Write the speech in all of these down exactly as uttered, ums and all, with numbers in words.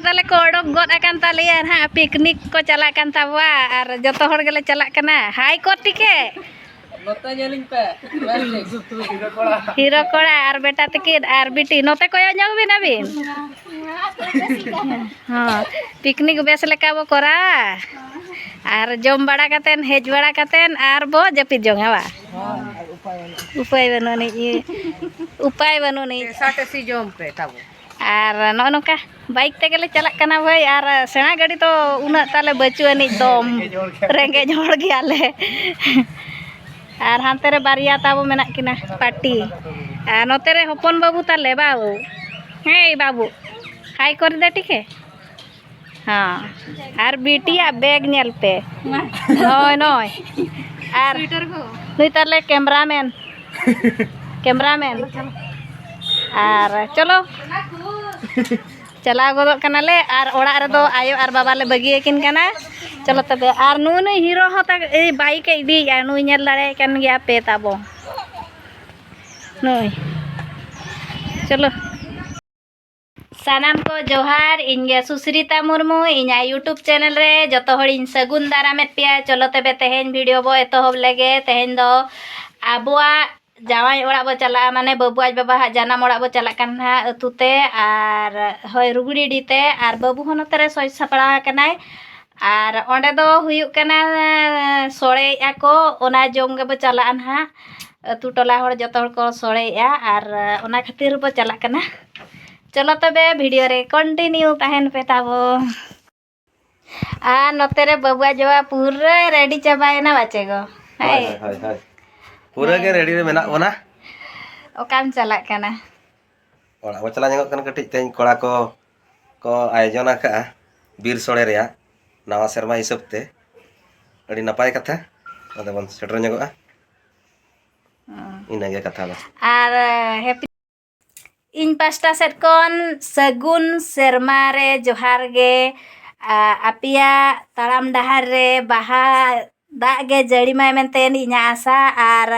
ᱛᱟᱦᱞᱮ ᱠᱚ ᱚᱰᱚᱠ ᱜᱚᱫ ᱟᱠᱟᱱ ᱛᱟᱞᱮᱭᱟ ᱱᱟᱦᱟᱜ, ᱯᱤᱠᱱᱤᱠ ᱠᱚ ᱪᱟᱞᱟᱜ ᱠᱟᱱ ᱛᱟᱵᱚᱣᱟ ᱟᱨ ᱡᱚᱛᱚ ᱦᱚᱲ ᱜᱮᱞᱮ ᱪᱟᱞᱟᱜ ᱠᱟᱱᱟ᱾ ᱦᱟᱭ ᱠᱚ ᱴᱤᱠᱮ᱾ ᱱᱚᱛᱮ ᱧᱮᱞᱤᱧ ᱯᱮ᱾ ᱦᱤᱨᱳ ᱠᱚᱲᱟ ᱟᱨ ᱵᱮᱴᱟ ᱛᱟᱹᱠᱤᱱ ᱟᱨ ᱵᱤᱴᱤ, ᱱᱚᱛᱮ ᱠᱚᱭᱚᱜ ᱧᱚᱜ ᱵᱤᱱ ᱟᱹᱵᱤᱱ᱾ ᱦᱚᱸ, ᱯᱤᱠᱱᱤᱠ ᱵᱮᱥ ᱞᱮᱠᱟ ᱵᱚ ᱠᱚᱨᱟᱣᱟ ᱟᱨ ᱡᱚᱢ ᱵᱟᱲᱟ ᱠᱟᱛᱮᱫ, ᱦᱮᱡ ᱵᱟᱲᱟ ᱠᱟᱛᱮᱫ ᱟᱨ ᱵᱚ ᱡᱟᱹᱯᱤᱫ ᱡᱚᱝᱟ ᱵᱟ? ᱩᱯᱟᱹᱭ ᱵᱟᱹᱱᱩᱜ ᱟᱹᱱᱤᱡ, ᱩᱯᱟᱹᱭ ᱵᱟᱹᱱᱩᱜ ᱟᱹᱱᱤᱡ᱾ ᱴᱮᱥᱟ ᱴᱮᱥᱤ ᱡᱚᱢ ᱯᱮ ᱛᱟᱵᱚ᱾ ᱟᱨ ᱱᱚᱜᱼᱚ ᱱᱚᱝᱠᱟ ᱵᱟᱭᱤᱠ ᱛᱮᱜᱮᱞᱮ ᱪᱟᱞᱟᱜ ᱠᱟᱱᱟ ᱵᱷᱟᱹᱭ, ᱟᱨ ᱥᱮᱬᱟ ᱜᱟᱹᱰᱤ ᱫᱚ ᱩᱱᱟᱹᱜ ᱛᱟᱞᱮ ᱵᱟᱹᱪᱩᱜ ᱟᱹᱱᱤᱡ ᱫᱚᱢ, ᱨᱮᱸᱜᱮᱡ ᱦᱚᱲ ᱜᱮᱭᱟᱞᱮ᱾ ᱟᱨ ᱦᱟᱱᱛᱮ ᱨᱮ ᱵᱟᱨᱭᱟ ᱛᱟᱵᱚ ᱢᱮᱱᱟᱜ ᱠᱤᱱᱟ ᱯᱟᱴᱤ, ᱟᱨ ᱱᱚᱛᱮ ᱨᱮ ᱦᱚᱯᱚᱱ ᱵᱟᱹᱵᱩ ᱛᱟᱞᱮ ᱵᱟᱹᱵᱩ, ᱦᱮᱸ ᱵᱟᱹᱵᱩ, ᱦᱟᱭ ᱠᱚᱨ ᱫᱮ ᱴᱷᱤᱠ ᱦᱮ᱾ ᱦᱮᱸ, ᱟᱨ ᱵᱤᱴᱤᱭᱟᱜ ᱵᱮᱜᱽ ᱧᱮᱞ ᱯᱮ᱾ ᱱᱚᱜᱼᱚᱭ ᱱᱚᱜᱼᱚᱭ᱾ ᱟᱨ ᱱᱩᱭ ᱛᱟᱞᱮ ᱠᱮᱢᱨᱟᱢᱮᱱ, ᱠᱮᱢᱨᱟᱢᱮᱱ᱾ ᱟᱨ ᱪᱚᱞᱚ, ᱪᱟᱞᱟᱣ ᱜᱚᱫᱚᱜ ᱠᱟᱱᱟᱞᱮ᱾ ᱟᱨ ᱚᱲᱟᱜ ᱨᱮᱫᱚ ᱟᱭᱳ ᱟᱨ ᱵᱟᱵᱟ ᱞᱮ ᱵᱟᱹᱜᱤᱭᱟᱹᱠᱤᱱ ᱠᱟᱱᱟ᱾ ᱪᱚᱞᱚ ᱛᱚᱵᱮ, ᱟᱨ ᱱᱩᱭ ᱱᱩᱭ ᱦᱤᱨᱳ ᱦᱚᱸ ᱛᱟ-, ᱮᱭ, ᱵᱟᱭᱤᱠ ᱮ ᱤᱫᱤᱭᱮᱫᱼᱟ, ᱱᱩᱭ ᱧᱮᱞ ᱫᱟᱲᱮᱭᱟᱭ ᱠᱟᱱ ᱜᱮᱭᱟ ᱯᱮ ᱛᱟᱵᱚ᱾ ᱱᱩᱭ, ᱪᱚᱞᱚ᱾ ᱥᱟᱱᱟᱢ ᱠᱚ ᱡᱚᱦᱟᱨ, ᱤᱧ ᱜᱮ ᱥᱩᱥᱨᱤᱛᱟ ᱢᱩᱨᱢᱩ, ᱤᱧᱟᱹᱜ YouTube ᱪᱮᱱᱮᱞ ᱨᱮ ᱡᱚᱛᱚ ᱦᱚᱲᱤᱧ ᱥᱟᱹᱜᱩᱱ ᱫᱟᱨᱟᱢᱮᱫ ᱯᱮᱭᱟ᱾ ᱪᱚᱞᱚ ᱛᱚᱵᱮ ᱛᱮᱦᱮᱧ ᱵᱷᱤᱰᱤᱭᱳ ᱵᱚ ᱮᱛᱚᱦᱚᱵ ᱞᱮᱜᱮ᱾ ᱛᱮᱦᱮᱧ ᱫᱚ ᱟᱵᱚᱣᱟᱜ ᱡᱟᱶᱟᱭ ᱚᱲᱟᱜ ᱵᱚ ᱪᱟᱞᱟᱜᱼᱟ, ᱢᱟᱱᱮ ᱵᱟᱹᱵᱩ ᱟᱡ ᱵᱟᱵᱟ ᱦᱟᱜ ᱡᱟᱱᱟᱢ ᱚᱲᱟᱜ ᱵᱚ ᱪᱟᱞᱟᱜ ᱠᱟᱱᱟ ᱱᱟᱦᱟᱜ ᱟᱹᱛᱩ ᱛᱮ, ᱟᱨ ᱦᱳᱭ ᱨᱩᱜᱽᱲᱤᱰᱤ ᱛᱮ, ᱟᱨ ᱵᱟᱹᱵᱩ ᱦᱚᱸ ᱱᱚᱛᱮ ᱨᱮ ᱥᱚᱡᱽ ᱥᱟᱯᱲᱟᱣ ᱟᱠᱟᱱᱟᱭ᱾ ᱟᱨ ᱚᱸᱰᱮ ᱫᱚ ᱦᱩᱭᱩᱜ ᱠᱟᱱᱟ ᱥᱚᱲᱮᱭᱮᱫᱼᱟ ᱠᱚ, ᱚᱱᱟ ᱡᱚᱢ ᱜᱮᱵᱚ ᱪᱟᱞᱟᱜᱼᱟ ᱱᱟᱦᱟᱜ᱾ ᱟᱹᱛᱩ ᱴᱚᱞᱟ ᱦᱚᱲ ᱡᱚᱛᱚ ᱦᱚᱲ ᱠᱚ ᱥᱚᱲᱮᱭᱮᱫᱼᱟ, ᱟᱨ ᱚᱱᱟ ᱠᱷᱟᱹᱛᱤᱨ ᱵᱚ ᱪᱟᱞᱟᱜ ᱠᱟᱱᱟ᱾ ᱪᱚᱞᱚ ᱛᱚᱵᱮ ᱵᱷᱤᱰᱤᱭᱳ ᱨᱮ ᱠᱚᱱᱴᱤᱱᱤᱭᱩ ᱛᱟᱦᱮᱱ ᱯᱮ ᱛᱟᱵᱚ᱾ ᱟᱨ ᱱᱚᱛᱮ ᱨᱮ ᱵᱟᱹᱵᱩ ᱟᱡ ᱵᱟᱵᱟ ᱯᱩᱨᱟᱹ ᱨᱮᱰᱤ ᱪᱟᱵᱟᱭᱮᱱᱟ ᱵᱟᱪᱮ ᱜᱚ᱾ ᱦᱳᱭ, ᱦᱮᱸ᱾ ᱦᱳᱭ, ᱦᱳᱭ, ᱦᱳᱭ᱾ ᱯᱩᱨᱟᱹ ᱜᱮ ᱨᱮᱰᱤ ᱨᱮ ᱢᱮᱱᱟᱜ ᱵᱚᱱᱟ᱾ ᱚᱠᱟᱢ ᱪᱟᱞᱟᱜ ᱠᱟᱱᱟ? ᱚᱲᱟᱜ ᱵᱚ ᱪᱟᱞᱟᱣ ᱧᱚᱜᱚᱜ ᱠᱟᱱᱟ ᱠᱟᱹᱴᱤᱡ, ᱛᱮᱦᱮᱧ ᱠᱚᱲᱟ ᱠᱚ ᱠᱚ ᱟᱭᱳᱡᱚᱱ ᱟᱠᱟᱫᱼᱟ ᱵᱤᱨ ᱥᱳᱲᱮ ᱨᱮᱭᱟᱜ ᱱᱟᱣᱟ ᱥᱮᱨᱢᱟ ᱦᱤᱥᱟᱹᱵ ᱛᱮ᱾ ᱟᱹᱰᱤ ᱱᱟᱯᱟᱭ ᱠᱟᱛᱷᱟ, ᱟᱫᱚ ᱵᱚᱱ ᱥᱮᱴᱮᱨ ᱧᱚᱜᱚᱜᱼᱟ᱾ ᱦᱚᱸ᱾ ᱤᱱᱟᱹᱜᱮ ᱠᱟᱛᱷᱟ ᱫᱚ᱾ ᱟᱨ ᱦᱮᱯᱤ ᱤᱧ ᱯᱟᱥᱴᱟ ᱥᱮᱫ ᱠᱷᱚᱱ ᱥᱟᱹᱜᱩᱱ ᱥᱮᱨᱢᱟ ᱨᱮ ᱡᱚᱦᱟᱨ ᱜᱮ᱾ ᱟ-, ᱟᱯᱮᱭᱟᱜ ᱛᱟᱲᱟᱢ ᱰᱟᱦᱟᱨ ᱨᱮ ᱵᱟᱦᱟ ᱫᱟᱜ ᱜᱮ ᱡᱟᱹᱲᱤ ᱢᱟᱭ ᱢᱮᱱᱛᱮ ᱤᱧᱟᱹᱜ ᱟᱥᱟ᱾ ᱟᱨ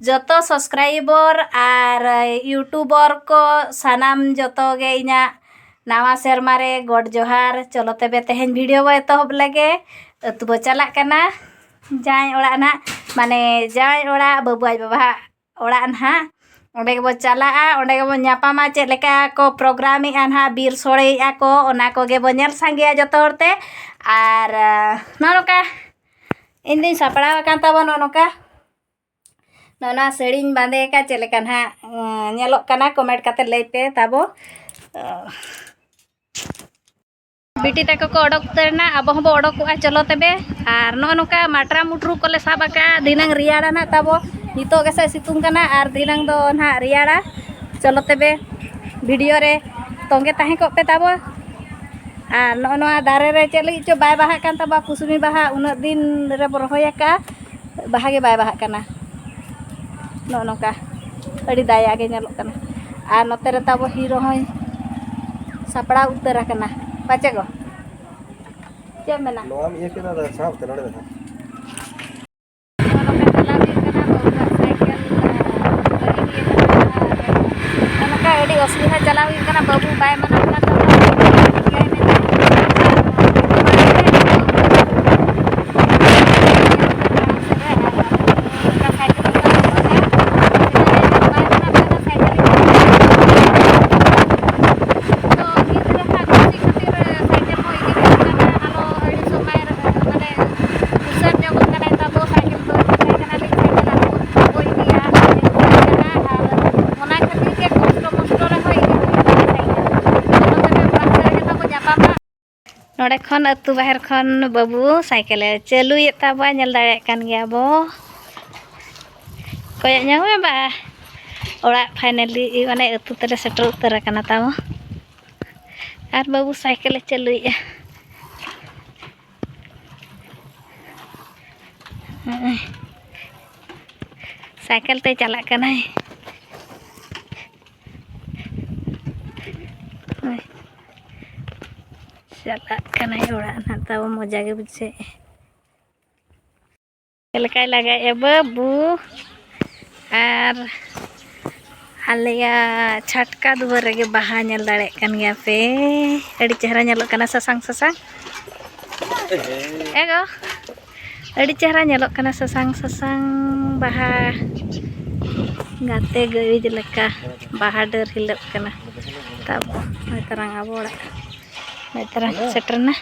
ᱡᱚᱛᱚ ᱥᱟᱵᱥᱠᱨᱟᱭᱵᱚᱨ ᱟᱨ ᱤᱭᱩᱴᱩᱵᱚᱨ ᱠᱚ ᱥᱟᱱᱟᱢ ᱡᱚᱛᱚ ᱜᱮ ᱤᱧᱟᱹᱜ ᱱᱟᱣᱟ ᱥᱮᱨᱢᱟ ᱨᱮ ᱜᱚᱰ ᱡᱚᱦᱟᱨ᱾ ᱪᱚᱞᱚ ᱛᱚᱵᱮ ᱛᱮᱦᱮᱧ video ᱵᱚ ᱮᱛᱚᱦᱚᱵ ᱞᱮᱜᱮ᱾ ᱟᱹᱛᱩ ᱵᱚ ᱪᱟᱞᱟᱜ ᱠᱟᱱᱟ ᱡᱟᱶᱟᱭ ᱚᱲᱟᱜ ᱱᱟᱦᱟᱜ, ᱢᱟᱱᱮ ᱡᱟᱶᱟᱭ ᱚᱲᱟᱜ, ᱵᱟᱹᱵᱩ ᱟᱡ ᱵᱟᱵᱟᱣᱟᱜ ᱚᱲᱟᱜ ᱱᱟᱦᱟᱜ᱾ ᱚᱸᱰᱮ ᱜᱮᱵᱚ ᱪᱟᱞᱟᱜᱼᱟ, ᱚᱸᱰᱮ ᱜᱮᱵᱚ ᱧᱟᱯᱟᱢᱟ᱾ ᱪᱮᱫ ᱞᱮᱠᱟ ᱠᱚ program ᱮᱜᱼᱟ ᱱᱟᱦᱟᱜ, ᱵᱤᱨ ᱥᱳᱲᱮᱭᱮᱜᱼᱟ ᱠᱚ, ᱚᱱᱟ ᱠᱚᱜᱮ ᱵᱚ ᱧᱮᱞ ᱥᱟᱸᱜᱮᱭᱟ ᱡᱚᱛᱚ ᱦᱚᱲ ᱛᱮ᱾ ᱟᱨ, ᱟᱸ, ᱱᱚᱜᱼᱚ ᱱᱚᱝᱠᱟ ᱤᱧ ᱫᱩᱧ ᱥᱟᱯᱲᱟᱣ ᱟᱠᱟᱱ ᱛᱟᱵᱚᱱ ᱱᱚᱜᱼᱚ ᱱᱚᱝᱠᱟ᱾ ᱱᱚᱜᱼᱚ ᱱᱚᱣᱟ ᱥᱟᱹᱲᱤᱧ ᱵᱟᱸᱫᱮ ᱟᱠᱟᱫ, ᱪᱮᱫ ᱞᱮᱠᱟ ᱱᱟᱦᱟᱜ, ᱟᱸ, ᱧᱮᱞᱚᱜ ᱠᱟᱱᱟ, comment ᱠᱟᱛᱮ ᱞᱟᱹᱭ ᱯᱮ ᱛᱟᱵᱚ᱾ ᱟᱸ, ᱵᱤᱴᱤ ᱛᱟᱠᱚ ᱠᱚ ᱚᱰᱚᱠ ᱩᱛᱟᱹᱨ ᱮᱱᱟ, ᱟᱵᱚ ᱦᱚᱸᱵᱚ ᱚᱰᱚᱠᱚᱜᱼᱟ, ᱪᱚᱞᱚ ᱛᱚᱵᱮ᱾ ᱟᱨ ᱱᱚᱜᱼᱚ ᱱᱚᱝᱠᱟ ᱢᱟᱴᱨᱟ ᱢᱩᱴᱨᱩ ᱠᱚᱞᱮ ᱥᱟᱵ ᱟᱠᱟᱫᱼᱟ, ᱫᱷᱤᱱᱟᱹᱝ ᱨᱮᱭᱟᱲᱟ ᱱᱟᱦᱟᱜ ᱛᱟᱵᱚ᱾ ᱱᱤᱛᱚᱜ ᱜᱮᱥᱮ ᱥᱤᱛᱩᱝ ᱠᱟᱱᱟ, ᱟᱨ ᱫᱷᱤᱱᱟᱹᱝ ᱫᱚ ᱱᱟᱦᱟᱜ ᱨᱮᱭᱟᱲᱟ᱾ ᱪᱚᱞᱚ ᱛᱚᱵᱮ, video ᱨᱮ ᱛᱚᱸᱜᱮ ᱛᱟᱦᱮᱸ ᱠᱚᱜ ᱯᱮ ᱛᱟᱵᱚ᱾ ᱟᱨ ᱱᱚᱜᱼᱚ ᱱᱚᱣᱟ ᱫᱟᱨᱮ ᱨᱮ ᱪᱮᱫ ᱞᱟᱹᱜᱤᱫ ᱪᱚ ᱵᱟᱭ ᱵᱟᱦᱟᱜ ᱠᱟᱱ ᱛᱟᱵᱚᱱᱟ, ᱠᱩᱥᱱᱤ ᱵᱟᱦᱟ ᱩᱱᱟᱹᱜ ᱫᱤᱱ ᱨᱮᱵᱚ ᱨᱚᱦᱚᱭ ᱟᱠᱟᱫᱼᱟ, ᱵᱟᱦᱟ ᱜᱮ ᱵᱟᱭ ᱵᱟᱦᱟᱜ ᱠᱟᱱᱟ᱾ ᱱᱚᱜᱼᱚ ᱱᱚᱝᱠᱟ ᱟᱹᱰᱤ ᱫᱟᱭᱟ ᱜᱮ ᱧᱮᱞᱚᱜ ᱠᱟᱱᱟ᱾ ᱟᱨ ᱱᱚᱛᱮ ᱨᱮ ᱛᱟᱵᱚ ᱦᱤᱨᱳ ᱦᱚᱸᱭ ᱥᱟᱯᱲᱟᱣ ᱩᱛᱟᱹᱨ ᱟᱠᱟᱱᱟ᱾ ᱯᱟᱪᱮ ᱜᱚ? ᱪᱮᱫ ᱮᱢ ᱢᱮᱱᱟ? ᱱᱚᱣᱟᱢ ᱤᱭᱟᱹ ᱠᱮᱫᱟ, ᱟᱫᱚ ᱥᱟᱵ ᱛᱮ ᱱᱚᱰᱮ ᱫᱚ ᱦᱟᱸᱜ᱾ ᱱᱚᱜᱼᱚ ᱱᱚᱝᱠᱟ ᱪᱟᱞᱟᱣ ᱦᱩᱭᱩᱜ ᱠᱟᱱᱟ ᱵᱟᱹᱵᱩᱣᱟᱜ ᱥᱟᱭᱠᱮᱞ, ᱟᱨ ᱜᱟᱹᱰᱤ ᱱᱤᱭᱮ ᱠᱟᱛᱮ ᱟᱨ ᱱᱚᱜᱼᱚ ᱱᱚᱝᱠᱟ ᱟᱹᱰᱤ ᱚᱥᱩᱵᱤᱫᱷᱟ ᱪᱟᱞᱟᱣ ᱦᱩᱭᱩᱜ ᱠᱟᱱᱟ᱾ ᱵᱟᱹᱵᱩ ᱵᱟᱭ ᱢᱟᱱᱟᱣ ᱠᱟᱱ ᱛᱟᱵᱚᱱᱟ, ᱪᱤᱠᱟᱹᱭ ᱢᱮᱱᱟ? ᱟᱨ ᱱᱚᱝᱠᱟ ᱥᱟᱭᱠᱮᱞ ᱠᱚ ᱵᱟᱭ ᱢᱟᱱᱟᱣ ᱠᱟᱱᱟ, ᱥᱟᱭᱠᱮᱞ ᱤᱧ ᱛᱚ ᱜᱤᱫᱽᱨᱟᱹ ᱦᱟᱸᱜ ᱠᱩᱥᱤ ᱠᱷᱟᱹᱛᱤᱨ ᱥᱟᱭᱠᱮᱞ ᱦᱚᱸ ᱤᱫᱤ ᱦᱩᱭᱩᱜ ᱠᱟᱱᱟ, ᱟᱞᱚ ᱟᱹᱲᱤᱥᱚᱜ ᱢᱟᱭ, ᱢᱟᱱᱮ ᱩᱥᱟᱹᱫ ᱧᱚᱜᱚᱜ ᱠᱟᱱᱟᱭ ᱛᱟᱵᱚ, ᱥᱟᱭᱠᱮᱞ ᱵᱟᱹᱧ ᱤᱫᱤ ᱠᱟᱱᱟ, ᱥᱟᱭᱠᱮᱞ ᱟᱞᱚ ᱠᱚ ᱤᱫᱤᱭᱟ, ᱟᱨ ᱚᱱᱟ ᱠᱷᱟᱹᱛᱤᱨ ᱜᱮ ᱠᱚᱥᱴᱚ ᱢᱚᱥᱴᱚ ᱨᱮᱦᱚᱸ ᱤᱫᱤ ᱦᱩᱭᱩᱜ ᱠᱟᱱᱟ ᱥᱟᱭᱠᱮᱞ᱾ ᱟᱫᱚ ᱛᱚᱵᱮ ᱚᱲᱟᱜ ᱥᱮᱫ ᱨᱮᱜᱮ ᱛᱟᱵᱚ ᱧᱟᱯᱟᱢᱟ᱾ ᱱᱚᱰᱮ ᱠᱷᱚᱱ ᱟᱹᱛᱩ ᱵᱟᱦᱮᱨ ᱠᱷᱚᱱ ᱵᱟᱹᱵᱩ ᱥᱟᱭᱠᱮᱞᱮ ᱪᱟᱹᱞᱩᱭᱮᱫ ᱛᱟᱵᱚᱣᱟ, ᱧᱮᱞ ᱫᱟᱲᱮᱭᱟᱜ ᱠᱟᱱ ᱜᱮᱭᱟ ᱵᱚ᱾ ᱠᱚᱭᱚᱜ ᱧᱚᱜ ᱢᱮ ᱵᱟ, ᱚᱲᱟᱜ finally ᱢᱟᱱᱮ ᱟᱹᱛᱩ ᱛᱮᱞᱮ ᱥᱮᱴᱮᱨ ᱩᱛᱟᱹᱨ ᱟᱠᱟᱱᱟ ᱛᱟᱵᱚ᱾ ᱟᱨ ᱵᱟᱹᱵᱩ ᱥᱟᱭᱠᱮᱞᱮ ᱪᱟᱹᱞᱩᱭᱮᱫᱼᱟ᱾ ᱦᱚᱸᱜᱼᱚᱭ᱾ ᱥᱟᱭᱠᱮᱞ ᱛᱮᱭ ᱪᱟᱞᱟᱜ ᱠᱟᱱᱟᱭ᱾ ᱦᱳᱭ᱾ ᱪᱟᱞᱟᱜ ᱠᱟᱱᱟᱭ ᱚᱲᱟᱜ ᱱᱟᱦᱟᱜ ᱛᱟᱵᱚ, ᱢᱚᱡᱟ ᱜᱮ ᱵᱩᱡᱷᱟᱹᱣᱮᱫᱼᱟᱭ᱾ ᱪᱮᱫ ᱞᱮᱠᱟᱭ ᱞᱟᱜᱟᱭᱮᱫᱼᱟ ᱵᱟᱹᱵᱩ? ᱟᱨ ᱟᱞᱮᱭᱟᱜ ᱪᱷᱟᱴᱠᱟ ᱫᱩᱣᱟᱹᱨ ᱨᱮᱜᱮ ᱵᱟᱦᱟ ᱧᱮᱞ ᱫᱟᱲᱮᱭᱟᱜ ᱠᱟᱱ ᱜᱮᱭᱟ ᱯᱮ᱾ ᱟᱹᱰᱤ ᱪᱮᱦᱨᱟ ᱧᱮᱞᱚᱜ ᱠᱟᱱᱟ ᱥᱟᱥᱟᱝ ᱥᱟᱥᱟᱝ᱾ ᱮᱜᱳ, ᱟᱹᱰᱤ ᱪᱮᱦᱨᱟ ᱧᱮᱞᱚᱜ ᱠᱟᱱᱟ ᱥᱟᱥᱟᱝ ᱥᱟᱥᱟᱝ ᱵᱟᱦᱟ᱾ ᱜᱟᱛᱮ ᱜᱟᱹᱭ ᱞᱮᱠᱟ ᱵᱟᱦᱟ ᱰᱟᱹᱨ ᱦᱤᱞᱟᱹᱜ ᱠᱟᱱᱟ᱾ ᱛᱟᱵᱚ ᱱᱚᱜᱼᱚᱭ ᱛᱟᱨᱟᱝ ᱟᱵᱚ ᱚᱲᱟᱜ, ᱱᱚᱜᱼᱚᱭ ᱛᱟᱨᱟᱝ ᱥᱮᱴᱮᱨ ᱮᱱᱟ᱾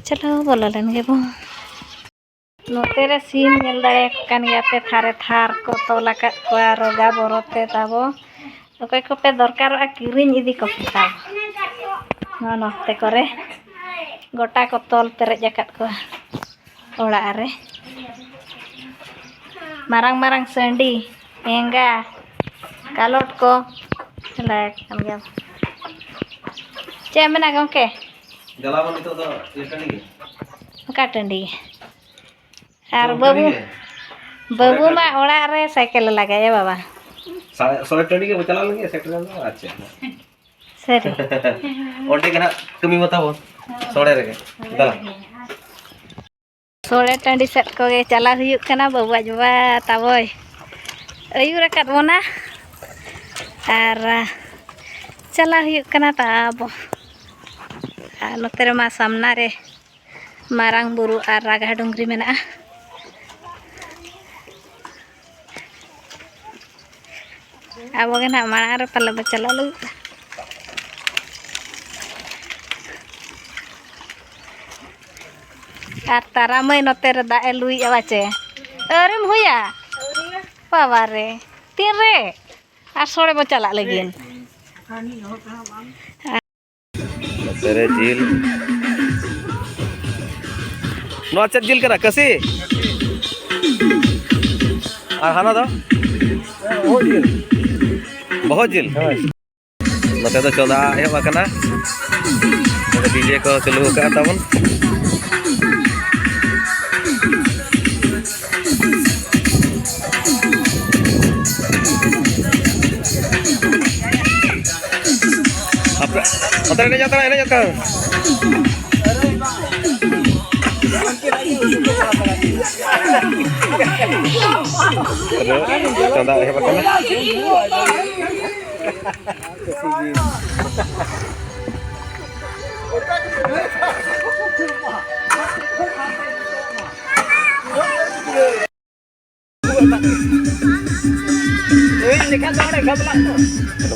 ᱪᱚᱞᱚ ᱵᱚᱞᱚ ᱞᱮᱱ ᱜᱮᱵᱚᱱ᱾ ᱱᱚᱛᱮ ᱨᱮ ᱥᱤᱢ ᱧᱮᱞ ᱫᱟᱲᱮᱭᱟᱠᱚ ᱠᱟᱱ ᱜᱮᱭᱟ ᱯᱮ, ᱛᱷᱟᱨᱮ ᱛᱷᱟᱨ ᱠᱚ ᱛᱚᱞ ᱟᱠᱟᱫ ᱠᱚᱣᱟ ᱨᱚᱜᱟ ᱵᱚᱨᱚᱛᱮ ᱛᱟᱵᱚ᱾ ᱚᱠᱚᱭ ᱠᱚᱯᱮ ᱫᱚᱨᱠᱟᱨᱚᱜᱼᱟ, ᱠᱤᱨᱤᱧ ᱤᱫᱤ ᱠᱚᱯᱮ ᱛᱟᱵᱚ᱾ ᱱᱚᱣᱟ ᱱᱚᱛᱮ ᱠᱚᱨᱮ ᱜᱚᱴᱟ ᱠᱚ ᱛᱚᱞ ᱯᱮᱨᱮᱡ ᱟᱠᱟᱫ ᱠᱚᱣᱟ ᱚᱲᱟᱜ ᱨᱮ᱾ ᱢᱟᱨᱟᱝ ᱢᱟᱨᱟᱝ ᱥᱟᱺᱰᱤ, ᱮᱸᱜᱟ, ᱠᱟᱞᱚᱴ ᱠᱚ ᱧᱮᱞ ᱫᱟᱲᱮᱭᱟᱠᱚ ᱠᱟᱱ ᱜᱮᱭᱟ᱾ ᱪᱮᱫ ᱮᱢ ᱢᱮᱱᱟ ᱜᱚᱢᱠᱮ? ᱪᱟᱞᱟᱣ ᱵᱚᱱ ᱱᱤᱛᱚᱜ ᱫᱚ ᱤᱭᱟᱹ ᱴᱟᱺᱰᱤ ᱜᱮ᱾ ᱚᱠᱟ ᱴᱟᱺᱰᱤ? ᱟᱨ ᱥᱚᱨᱠᱟᱨᱤ ᱵᱟᱹᱵᱩ, ᱜᱮ᱾ ᱵᱟᱹᱵᱩ ᱢᱟ ᱥᱚᱨᱠᱟᱨᱤ᱾ ᱚᱲᱟᱜ ᱨᱮ ᱥᱟᱭᱠᱮᱞ ᱮ ᱞᱟᱜᱟᱭᱟ ᱵᱟᱵᱟ᱾ ᱥᱟ-, ᱥᱚᱨᱠᱟᱨᱤ ᱜᱮ ᱪᱟᱞᱟᱣ ᱞᱟᱹᱜᱤᱫ ᱥᱮᱴᱮᱨ ᱮᱱ ᱫᱚ, ᱟᱪᱪᱷᱟ᱾ ᱥᱟᱹᱨᱤ᱾ ᱚᱸᱰᱮ ᱜᱮ ᱱᱟᱦᱟᱜ ᱠᱟᱹᱢᱤ ᱢᱟ ᱛᱟᱵᱚᱱ, ᱥᱚᱲᱮ ᱨᱮᱜᱮ᱾ ᱫᱮᱞᱟ᱾ ᱥᱚᱲᱮ ᱴᱟᱺᱰᱤ ᱥᱮᱫ ᱠᱚᱜᱮ ᱪᱟᱞᱟᱣ ᱦᱩᱭᱩᱜ ᱠᱟᱱᱟ᱾ ᱵᱟᱹᱵᱩ ᱟᱡ ᱵᱟᱵᱟ ᱛᱟᱵᱚᱭ ᱟᱹᱭᱩᱨ ᱟᱠᱟᱫ ᱵᱚᱱᱟ ᱟᱨ ᱪᱟᱞᱟᱣ ᱦᱩᱭᱩᱜ ᱠᱟᱱᱟ ᱛᱟᱵᱚ᱾ ᱟᱨ ᱱᱚᱛᱮ ᱨᱮᱢᱟ ᱥᱟᱢᱱᱟ ᱨᱮ ᱢᱟᱨᱟᱝ ᱵᱩᱨᱩ ᱟᱨ ᱨᱟᱜᱟ ᱰᱩᱝᱨᱤ ᱢᱮᱱᱟᱜᱼᱟ᱾ ᱟᱵᱚ ᱜᱮ ᱱᱟᱦᱟᱜ ᱢᱟᱲᱟᱝ ᱨᱮ ᱯᱟᱞᱮ ᱵᱚ ᱪᱟᱞᱟᱜ ᱞᱟᱹᱜᱤᱫ᱾ ᱟᱨ ᱛᱟᱨᱟ ᱢᱟᱹᱭ ᱱᱚᱛᱮ ᱨᱮ ᱫᱟᱜ ᱮ ᱞᱩᱭᱮᱫᱼᱟ ᱵᱟᱪᱮ? ᱟᱹᱣᱨᱤᱢ ᱦᱩᱭᱟ? ᱵᱟᱵᱟ ᱨᱮ, ᱛᱤᱱ ᱨᱮ? ᱟᱨ ᱥᱚᱲᱮ ᱵᱚ ᱪᱟᱞᱟᱜ ᱞᱟᱹᱜᱤᱫ᱾ ᱱᱚᱛᱮ ᱨᱮ ᱡᱤᱞ᱾ ᱱᱚᱣᱟ ᱪᱮᱫ ᱡᱤᱞ ᱠᱟᱱᱟ? ᱠᱟᱹᱥᱤ? ᱟᱨ ᱦᱟᱱᱟ ᱫᱚ? ᱵᱚᱦᱚᱜ ᱡᱤᱞ᱾ ᱱᱚᱛᱮ ᱫᱚ ᱪᱚᱸᱫᱟ ᱮᱦᱚᱵ ᱟᱠᱟᱱᱟ᱾ ᱱᱚᱛᱮ ᱰᱤᱡᱮ ᱠᱚ ᱪᱟᱹᱞᱩ ᱟᱠᱟᱫᱼᱟ ᱛᱟᱵᱚᱱ᱾ ᱟᱯᱮ ᱚᱱᱛᱮ ᱨᱮ ᱮᱱᱮᱡ ᱠᱟᱱᱟ, ᱮᱱᱮᱡ ᱠᱟᱱᱟ᱾ ᱪᱚᱸᱫᱟ ᱮᱦᱚᱵ ᱟᱠᱟᱱᱟ᱾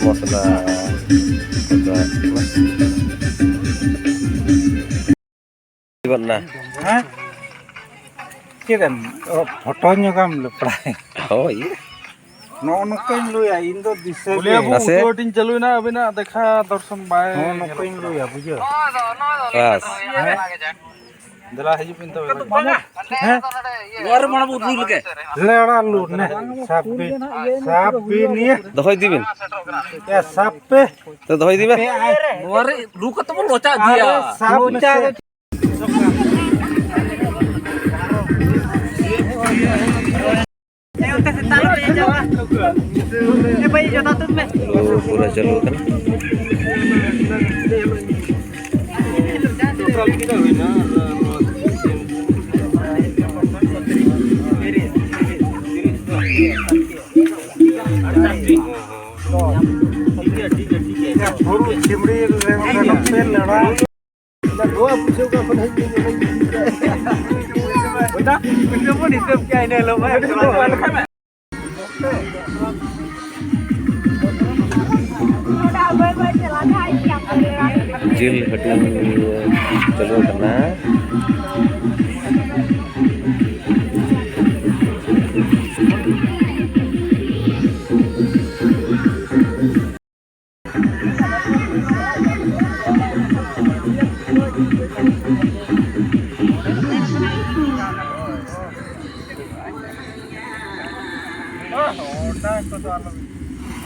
ᱢᱚᱥᱞᱟ ᱟᱫᱟ ᱠᱟᱱᱟ᱾ ᱦᱮᱸ? ᱪᱮᱫ ᱮᱢ, ᱚ, ᱯᱷᱳᱴᱳ ᱧᱚᱜᱟᱢ ᱞᱮᱯᱲᱟᱭ᱾ ᱦᱳᱭ᱾ ᱱᱚᱜᱼᱚ ᱱᱚᱝᱠᱟᱧ ᱞᱟᱹᱭᱟ, ᱤᱧ ᱫᱚ ᱫᱤᱥᱟᱹ ᱵᱚᱞᱮ ᱜᱮ᱾ ᱟᱵᱚ ᱱᱟᱥᱮ ᱩᱛᱩ ᱟᱹᱴᱤᱧ ᱪᱟᱹᱞᱩᱭᱮᱱᱟ, ᱟᱵᱤᱱᱟᱜ ᱫᱮᱠᱷᱟ ᱫᱚᱨᱥᱚᱱ ᱵᱟᱭ ᱱᱚᱜᱼᱚ ᱧᱮᱞᱚᱜ ᱱᱚᱝᱠᱟᱧ ᱠᱟᱱᱟ᱾ ᱞᱟᱹᱭᱟ, ᱵᱩᱡᱷᱟᱹᱣ᱾ ᱵᱟᱥ᱾ ᱦᱮᱸ? ᱫᱮᱞᱟ ᱦᱤᱡᱩᱜ ᱵᱤᱱ ᱛᱚᱵᱮ᱾ ᱦᱮᱸ? ᱱᱚᱣᱟ ᱨᱮ ᱢᱟᱲᱟᱝ ᱵᱚ ᱩᱫᱩᱜ ᱞᱮᱜᱮ᱾ ᱞᱮᱲᱟ ᱞᱩ ᱱᱮ, ᱥᱟᱵ ᱵᱤᱱ, ᱥᱟᱵ ᱵᱤᱱ ᱱᱤᱭᱟᱹ᱾ ᱫᱚᱦᱚ ᱤᱫᱤ ᱵᱤᱱ᱾ ᱮ, ᱥᱟᱵ ᱯᱮ᱾ ᱛᱚ, ᱫᱚᱦᱚ ᱤᱫᱤ ᱵᱮᱱ᱾ ᱱᱚᱣᱟ ᱨᱮ ᱨᱩ ᱠᱟᱛᱮ ᱵᱚᱱ ᱞᱚᱪᱟ ᱤᱫᱤᱭᱟ᱾ ᱟᱨᱮ, ᱥᱟᱵ ᱢᱮᱥᱮ᱾ ᱯᱩᱨᱟᱹ ᱪᱟᱹᱞᱩ ᱟᱠᱟᱱᱟ᱾ ᱦᱩᱲᱩ ᱪᱤᱢᱲᱤ ᱨᱮ ᱯᱮ ᱞᱮᱲᱟ᱾ ᱡᱤᱞ ᱦᱟᱹᱴᱤᱧ ᱪᱟᱹᱞᱩ ᱟᱠᱟᱱᱟ᱾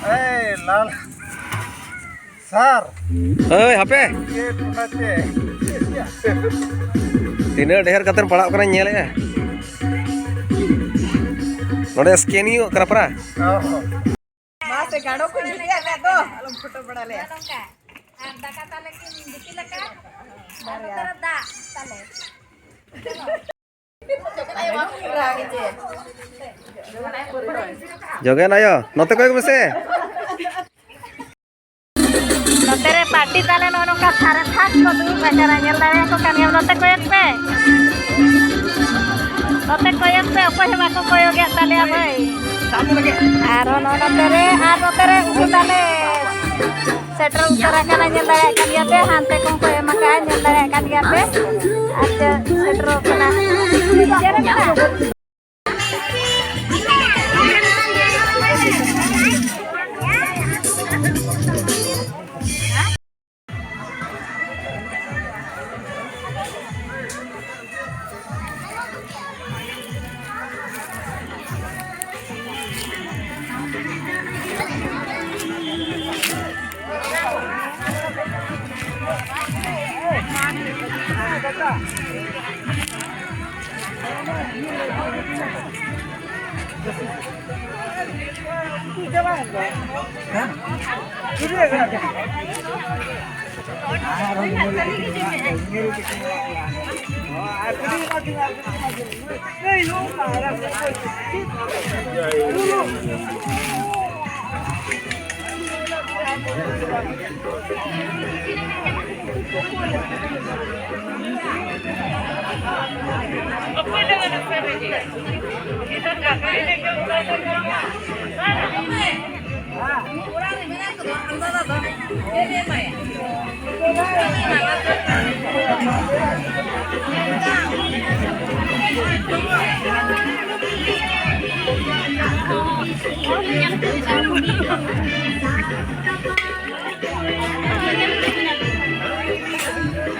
ᱮᱭ ᱞᱟᱞ ᱥᱟᱨ᱾ ᱦᱳᱭ, ᱦᱟᱯᱮ᱾ ᱪᱮᱫ ᱚᱱᱟ ᱪᱮᱫ? ᱛᱤᱱᱟᱹᱜ ᱰᱷᱮᱨ ᱠᱟᱛᱮ ᱯᱟᱲᱟᱜ ᱠᱟᱱᱟᱧ ᱧᱮᱞᱮᱜᱼᱟ᱾ ᱱᱚᱰᱮ ᱥᱠᱮᱱᱤᱝᱚᱜ ᱠᱟᱱᱟ ᱯᱟᱨᱟ᱾ ᱚ᱾ ᱢᱟ ᱥᱮ ᱜᱟᱸᱰᱚ ᱠᱚ ᱡᱩᱞᱮᱜᱼᱟ ᱢᱮ ᱫᱚ, ᱟᱞᱚᱢ ᱯᱷᱳᱴᱳ ᱵᱟᱲᱟ ᱞᱮᱭᱟ᱾ ᱟᱨ ᱫᱟᱠᱟ ᱛᱟᱞᱮ ᱠᱤᱱ ᱫᱤᱯᱤᱞ ᱟᱠᱟᱫ, ᱟᱨ ᱱᱚᱛᱮ ᱨᱮ ᱫᱟᱜ ᱛᱟᱞᱮ᱾ ᱡᱚᱜᱮᱱ ᱟᱭᱳ, ᱱᱚᱛᱮ ᱠᱚᱭᱚᱜ ᱢᱮᱥᱮ᱾ ᱱᱚᱛᱮ ᱨᱮ ᱯᱟᱨᱴᱤ ᱛᱟᱞᱮ ᱱᱚᱜᱼᱚ ᱱᱚᱝᱠᱟ ᱛᱷᱟᱨᱮ ᱛᱷᱟᱠ ᱠᱚ ᱫᱩᱲᱩᱵ ᱟᱠᱟᱱᱟ, ᱧᱮᱞ ᱫᱟᱲᱮᱭᱟᱠᱚ ᱠᱟᱱ ᱜᱮᱭᱟᱢ᱾ ᱱᱚᱛᱮ ᱠᱚᱭᱚᱜ ᱯᱮ, ᱱᱚᱛᱮ ᱠᱚᱭᱚᱜ ᱯᱮ, ᱚᱠᱚᱭ ᱦᱚᱸ ᱵᱟᱠᱚ ᱠᱚᱭᱚᱜᱮᱫ ᱛᱟᱞᱮᱭᱟ ᱵᱷᱟᱹᱭ᱾ ᱟᱨᱦᱚᱸ ᱱᱚᱜᱼᱚ ᱱᱚᱛᱮ ᱨᱮ, ᱟᱨ ᱱᱚᱛᱮ ᱨᱮ ᱩᱱᱠᱩ ᱛᱟᱞᱮ ᱥᱮᱴᱮᱨ ᱩᱛᱟᱹᱨ ᱟᱠᱟᱱᱟ, ᱧᱮᱞ ᱫᱟᱲᱮᱭᱟᱜ ᱠᱟᱱ ᱜᱮᱭᱟ ᱯᱮ, ᱦᱟᱱᱛᱮ ᱠᱷᱚᱱ ᱠᱚ ᱮᱢ ᱟᱠᱟᱫᱼᱟ, ᱧᱮᱞ ᱫᱟᱲᱮᱭᱟᱜ ᱠᱟᱱ ᱜᱮᱭᱟ ᱯᱮ᱾ ᱟᱨ ᱪᱮᱫ ᱥᱮᱴᱮᱨᱚᱜ ᱠᱟᱱᱟ᱾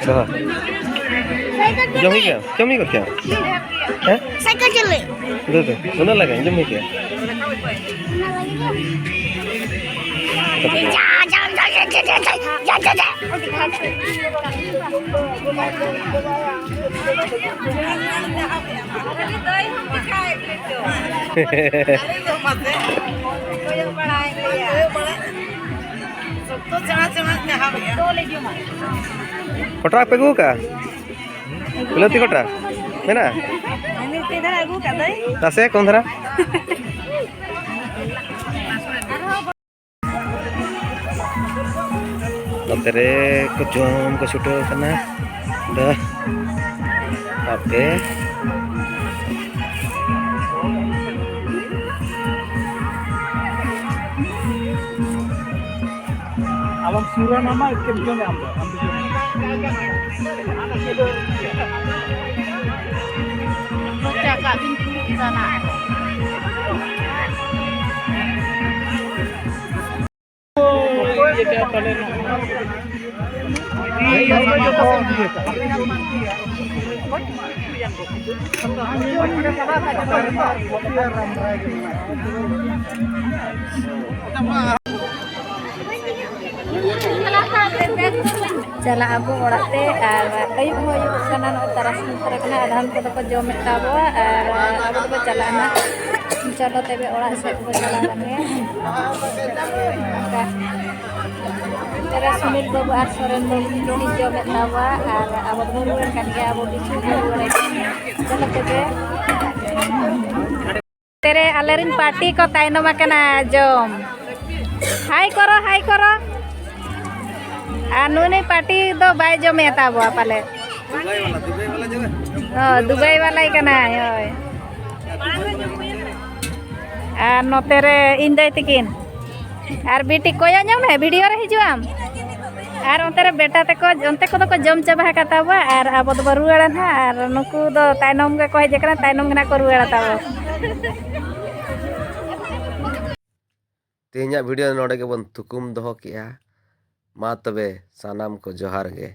ᱫᱚᱦᱚ᱾ ᱡᱚᱢ ᱦᱩᱭ ᱠᱮᱫᱟ? ᱡᱚᱢ ᱦᱩᱭ ᱜᱚᱫ ᱠᱮᱫᱟ? ᱦᱮᱸ? ᱥᱟᱭᱠᱮᱞ ᱪᱟᱹᱞᱩᱭ᱾ ᱫᱩ, ᱫᱩ, ᱩᱱᱟᱹᱜ ᱞᱟᱜᱟᱧ ᱡᱚᱢ ᱦᱩᱭ ᱠᱮᱫᱟ? ᱠᱚᱴᱨᱟ ᱯᱮ ᱟᱹᱜᱩ ᱠᱟᱜᱼᱟ? ᱵᱤᱞᱟᱹᱛᱤ ᱠᱚᱴᱨᱟ ᱢᱮᱱᱟᱜᱼᱟ? ᱤᱫᱷᱟᱨ ᱟᱹᱜᱩ ᱠᱟᱫᱟᱭ᱾ ᱛᱟᱥᱮ ᱠᱚᱸᱫᱽᱨᱟ᱾ ᱱᱚᱛᱮ ᱨᱮ ᱠᱚ ᱡᱚᱢ ᱠᱚ ᱪᱷᱩᱴᱟᱹᱣ ᱠᱟᱱᱟ᱾ ᱫᱚ ᱟᱯᱮ ᱟᱞᱚᱢ ᱥᱩᱨᱟ, ᱱᱚᱣᱟ ᱢᱟ ᱮᱠᱮᱱ ᱡᱚᱢ ᱟᱢ ᱫᱚ, ᱟᱢ ᱫᱚ ᱡᱚᱢ ᱢᱮ᱾ ᱢᱚᱪᱟ ᱠᱟᱜ ᱵᱤᱱ ᱠᱩᱲᱤ ᱜᱤᱫᱽᱨᱟᱹ ᱱᱟᱜ᱾ ᱪᱟᱞᱟᱜ ᱟᱵᱚ ᱚᱲᱟᱜ ᱛᱮ, ᱟᱨ ᱟᱹᱭᱩᱵ ᱦᱚᱸ ᱟᱹᱭᱩᱵᱚᱜ ᱠᱟᱱᱟ, ᱱᱚᱜᱼᱚᱭ ᱛᱟᱨᱟᱥᱤᱧ ᱩᱛᱟᱹᱨ ᱟᱠᱟᱱᱟ᱾ ᱟᱫᱷᱟᱱ ᱠᱚᱫᱚ ᱠᱚ ᱡᱚᱢᱮᱫ ᱛᱟᱵᱚᱣᱟ, ᱟᱨ ᱟᱵᱚ ᱫᱚᱵᱚ ᱪᱟᱞᱟᱜᱼᱟ ᱱᱟᱜ᱾ ᱪᱚᱞᱚ ᱛᱚᱵᱮ ᱚᱲᱟᱜ ᱥᱮᱫ ᱵᱚ ᱪᱟᱞᱟᱣ ᱞᱮᱱ ᱜᱮ᱾ ᱚᱱᱠᱟ ᱛᱮᱨᱟ ᱥᱩᱱᱤᱞ ᱵᱟᱹᱵᱩ ᱟᱨ ᱥᱚᱨᱮᱱ ᱵᱟᱹᱵᱩ ᱠᱤᱱ ᱡᱚᱢᱮᱫ ᱛᱟᱵᱚᱣᱟ, ᱟᱨ ᱟᱵᱚ ᱫᱚᱵᱚ ᱨᱩᱣᱟᱹᱲ ᱠᱟᱱ ᱜᱮᱭᱟ, ᱟᱵᱚ ᱠᱤᱪᱷᱩ ᱵᱚ ᱨᱩᱣᱟᱹᱲ ᱠᱟᱱ ᱜᱮᱭᱟ᱾ ᱪᱚᱞᱚ ᱛᱚᱵᱮ᱾ ᱛᱮᱨᱮ ᱟᱞᱮᱨᱤᱱ ᱯᱟᱨᱴᱤ ᱠᱚ ᱛᱟᱭᱱᱚᱢ ᱟᱠᱟᱱᱟ ᱡᱚᱢ᱾ ᱦᱟᱭ ᱠᱚᱨᱚ, ᱦᱟᱭ ᱠᱚᱨᱚ᱾ ᱟᱨ ᱱᱩᱭ ᱱᱩᱭ ᱯᱟᱨᱴᱤ ᱫᱚ ᱵᱟᱭ ᱡᱚᱢᱮᱫ ᱛᱟᱵᱚᱣᱟ ᱯᱟᱞᱮ᱾ ᱦᱚᱸ, ᱫᱩᱵᱟᱭ ᱵᱟᱞᱟᱭ ᱠᱟᱱᱟᱭ, ᱦᱳᱭ᱾ ᱟᱨ ᱱᱚᱛᱮ ᱨᱮ ᱤᱧ ᱫᱟᱹᱭ ᱛᱤᱠᱤᱱ᱾ ᱟᱨ ᱵᱤᱴᱤ ᱠᱚᱭᱚᱜ ᱧᱚᱜ ᱢᱮ, ᱵᱷᱤᱰᱤᱭᱳ ᱨᱮ ᱦᱤᱡᱩᱜ ᱟᱢ᱾ ᱟᱨ ᱚᱱᱛᱮ ᱨᱮ ᱵᱮᱴᱟ ᱛᱟᱠᱚ, ᱚᱱᱛᱮ ᱠᱚᱫᱚ ᱠᱚ ᱡᱚᱢ ᱪᱟᱵᱟ ᱟᱠᱟᱫ ᱛᱟᱵᱚᱣᱟ, ᱟᱨ ᱟᱵᱚ ᱫᱚᱵᱚ ᱨᱩᱣᱟᱹᱲᱟ ᱱᱟᱦᱟᱜ, ᱟᱨ ᱱᱩᱠᱩ ᱫᱚ ᱛᱟᱭᱱᱚᱢ ᱜᱮᱠᱚ ᱦᱮᱡ ᱟᱠᱟᱱᱟ, ᱛᱟᱭᱱᱚᱢ ᱜᱮ ᱱᱟᱦᱟᱜ ᱠᱚ ᱨᱩᱣᱟᱹᱲᱟ ᱛᱟᱵᱚ᱾ ᱛᱮᱦᱮᱧᱟᱜ ᱵᱷᱤᱰᱤᱭᱳ ᱱᱚᱰᱮ ᱜᱮᱵᱚᱱ ᱛᱷᱩᱠᱩᱢ ᱫᱚᱦᱚ ᱠᱮᱜᱼᱟ᱾ ᱢᱟ ᱛᱚᱵᱮ ᱥᱟᱱᱟᱢ ᱠᱚ ᱡᱚᱦᱟᱨ ᱜᱮ᱾